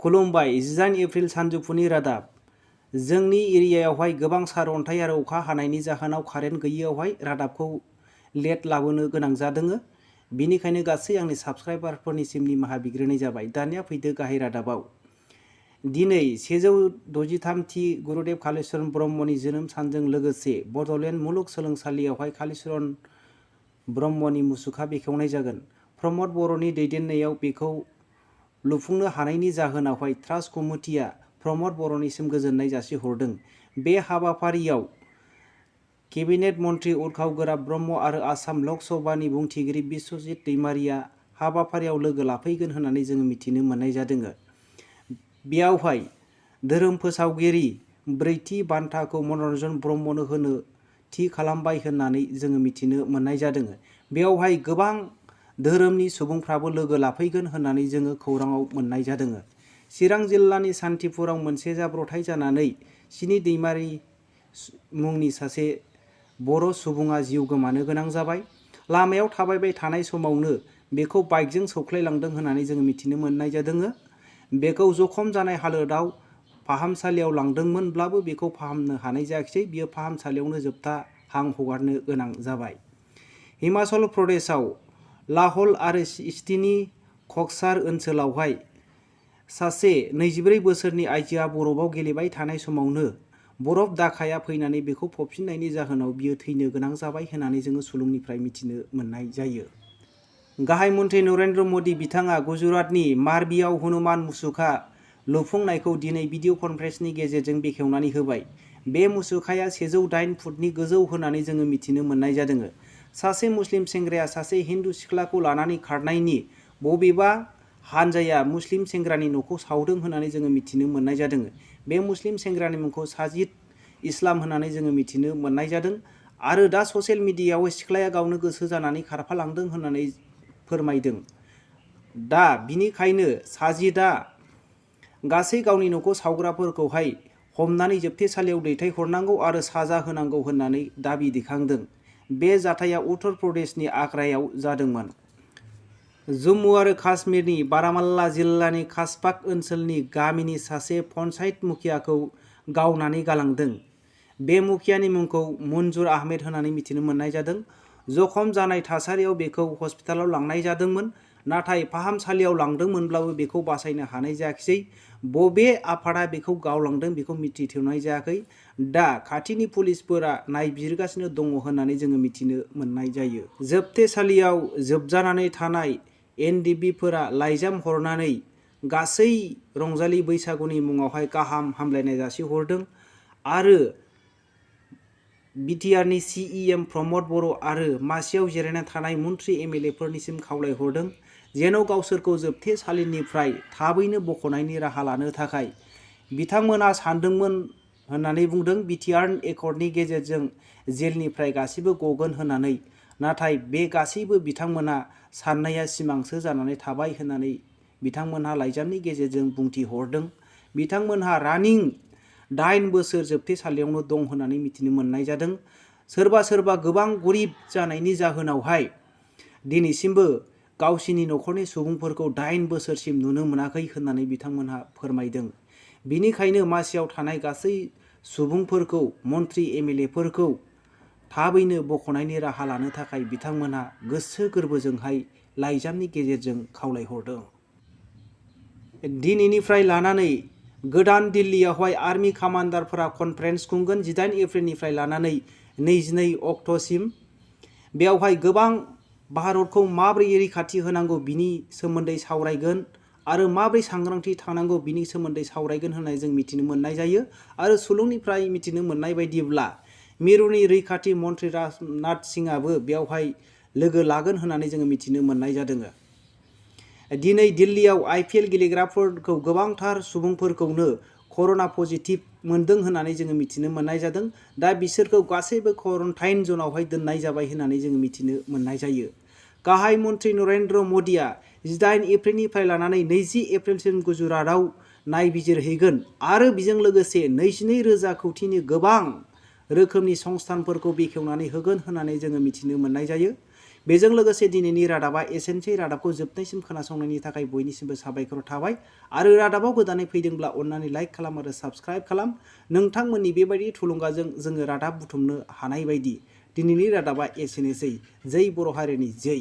खुलुमबाय 19 एप्रिल सानजौफुनि रादाब। जोंनि एरियायावहाय गोबां सारअन्थाइ आरो अखा हानायनि जाहोनाव कारेन्ट गैयियावहाय रादाबखौ लेट लाबोनो गोनां जादों। बिनिखायनो गासै आंनि साबस्क्राइबारफोरनिसिम निमाहा बिग्रोनाय जाबाय। दानिया फैदो गाहाय रादाबाव। दिनै 163थि गुरुदेव कालीचरण ब्रह्मनि जोनोम सानजों लोगोसे बड'लेण्ड मुलुगसोलोंसालियावहाय कालीचरण ब्रह्मनि मुसुखा बेखेवनाय जागोन। प्रमद बर'नि दैदेननायाव बेखौ लुफुंनो हानायनि जाहोनावहाय ट्रास्ट कमिटिया प्रमद बर'निसिम गोजोननाय जासिहरदों। बे हाबाफारियाव केबिनेट मन्त्रि उर्खाव गोरा ब्रह्म आरो आसाम लक सभानि बुंथिगिरि बिश्वजित दैमारिया हाबाफारियाव लोगो लाफैगोन होननानै जोङो मिथिनो मोननाय जादों। बेयावहाय धोरोम फोसावगिरि ब्रैथि बान्थाखौ मनरन्जन ब्रह्मनो होनो थि खालामबाय होननानै जोङो मिथिनो मोननाय जादों। बेयावहाय गोबां धोरोमनि सुबुंफ्राबो लोगो लाफैगोन होननानै जोङो खौराङाव मोननाय जादों। चिरां जिल्लानि सान्थिपुराव मोनसे जाब्रबथाय जानानै सिनि दैमारि मुंनि सासे बर' सुबुङा जिउ गोमानो गोनां जाबाय। लामायाव थाबायबाय थानाय समावनो बेखौ बाइकजों सौख्लायलांदों होननानै जोङो मिथिनो मोननाय जादों। बेखौ जखम जानाय हालोदाव फाहामसालियाव लांदोंमोनब्लाबो बेखौ फाहामनो हानाय जायाखिसै। बियो फाहामसालियावनो जोबथा हां हगारनो गोनां जाबाय। हिमाचल प्रदेशआव लाहौल आरो स्पितिनि कक्सार ओनसोलावहाय सासे 24 बोसोरनि आइजोआ बरफआव गेलेबाय थानाय समावनो बरफ दाखाया फैनानै बेखौ फबफिननायनि जाहोनाव बियो थैनो गोनां जाबाय होननानै जोङो सुलुंनिफ्राय मिथिनो मोननाय जायो। गाहाय मन्त्रि नरेन्द्र मोदी बिथाङा गुजरातनि मारबियाव हनुमान मुसुखा लुफुंनायखौ दिनै भिडिअ कनफारेन्सनि गेजेरजों बेखेवनानै होबाय। बे मुसुखाया 108 फुटनि गोजौ होननानै जोङो मिथिनो मोननाय जादों। सासे मुस्लिम सेंग्राया सासे हिन्दु सिख्लाखौ लानानै खारनायनि बबेबा हानजाया मुस्लिम सेंग्रानि न'खौ सावदों होननानै जोङो मिथिनो मोननाय जादों। बे मुस्लिम सेंग्रानि मुंखौ साजिद इस्लाम होननानै जोङो मिथिनो मोननाय जादों। आरो दा ससियेल मिडियायाव सिख्लाया गावनो गोसो जानानै खारफालांदों होननानै फोरमायदों। दा बिनिखायनो साजिदआ गासै गावनि न'खौ सावग्राफोरखौहाय हमनानै जोबथेसालियाव दैथायहरनांगौ आरो साजा होनांगौ होननानै दाबि दैखांदों। बे जाथाया उत्तर प्रदेशनि आग्रायाव जादोंमोन। जम्मु आरो काश्मीरनि बारामुल्ला जिल्लानि काशबाग ओनसोलनि गामिनि सासे पन्चायत मुखियाखौ गावनानै गालांदों। बे मुखियानि मुंखौ मन्जुर आहमेद होननानै मिथिनो मोननाय जादों। जखम जानाय थासारियाव बेखौ हस्पिटालाव लांनाय जादोंमोन, नाथाय फाहामसालियाव लांदोंमोनब्लाबो बेखौ बासायनो हानाय जायाखिसै। बबे आफादा बेखौ गावलांदों बेखौ मिथिथ'नाय जायाखै। दा खाथिनि पुलिसफोरा नायबिजिरगासिनो दङ होननानै जोङो मिथिनो मोननाय जायो। जोबथेसालियाव जोबजानानै थानाय NDFBफोरा लाइजाम हरनानै गासै रंजालि बैसागुनि मुङावहाय गाहाम हामलायनाय जासिहरदों आरो बिटिआरनि CEM प्रमद बर' आरो मासियाव जिरायना थानाय मन्त्रि MLAफोरनिसिम खावलायहरदों जेन' गावसोरखौ जोबथेसालिनिफ्राय थाबैनो बख'नायनि राहा लानो थाखाय बिथांमोनहा सानदोंमोन होननानै बुंदों। बिटिआर एकर्डनि गेजेरजों जेलनिफ्राय गासिबो गगोन होननानै, नाथाय बे गासैबो बिथांमोनहा साननाया सिमांसो जानानै थाबाय होननानै बिथांमोनहा लाइजामनि गेजेरजों बुंथिहरदों। बिथांमोनहा रानिं 8 बोसोर जोबथेसालियावनो दं होननानै मिथिनो मोननाय जादों। सोरबा सोरबा गोबां गरिब जानायनि जाहोनावहाय दिनैसिमबो गावसिनि न'खरनि सुबुंफोरखौ 8 बोसोरसिम नुनो मोनाखै होननानै बिथांमोनहा फोरमायदों। बिनिखायनो मासियाव थानाय गासै सुबुंफोरखौ, मन्त्रि MLAफोरखौ थाबैनो बख'नायनि राहा लानो थाखाय बिथांमोनहा गोसो गोरबोजोंहाय लाइजामनि गेजेरजों खावलायहरदों। दिनैनिफ्राय लानानै गोदान दिल्लीयावहाय आर्मि कामान्डारफोरा कनफारेन्स खुंगोन 18 एप्रिलनिफ्राय लानानै 22 अक्ट'सिम। बेयावहाय गोबां भारतखौ माबोरै रैखाथि होनांगौ बिनि सोमोन्दै सावरायगोन आरो माबोरै सांग्रांथि थानांगौ बिनि सोमोन्दै सावरायगोन होननानै जों मिथिनो मोननाय जायो। आरो सुलुंनिफ्राय मिथिनो मोननाय बायदिब्ला मिरुनि रैखाथि मन्त्रि राजनाथ सिंहआबो बेयावहाय लोगो लागोन होननानै जोङो मिथिनो मोननाय जादों। दिनै दिल्लीयाव IPL गेलेग्राफोरखौ गोबांथार सुबुंफोरखौनो कर'ना पजिटिभ मोनदों होननानै जोङो मिथिनो मोननाय जादों। दा बिसोरखौ गासैबो क्वारन्टाइन जनावहाय दोननाय जाबाय होननानै जोङो मिथिनो मोननाय जायो। गाहाय मन्त्रि नरेन्द्र मोदीआ 18 एप्रिलनिफ्राय लानानै 20 एप्रिलसिम गुजरातआव नायबिजिरहैगोन आरो बेजों लोगोसे 22,000 कौटिनि गोबां रोखोमनि संस्थानफोरखौ बेखेवनानै होगोन होननानै जोङो मिथिनो मोननाय जायो। बेजों लोगोसे दिनैनि रादाबा एसेनोसै। रादाबखौ जोबनायसिम खोनासंनायनि थाखाय बयनिसिमबो साबायखर थाबाय। आरो रादाबाव गोदानै फैदोंब्ला अन्नानै लाइक खालाम आरो साबस्क्राइब खालाम। नोंथांमोननि बेबायदि थुलुंगाजों जोङो रादाब बुथुमनो हानाय बायदि दिनैनि रादाबा एसेनोसै। जै बर' हारिनि जै।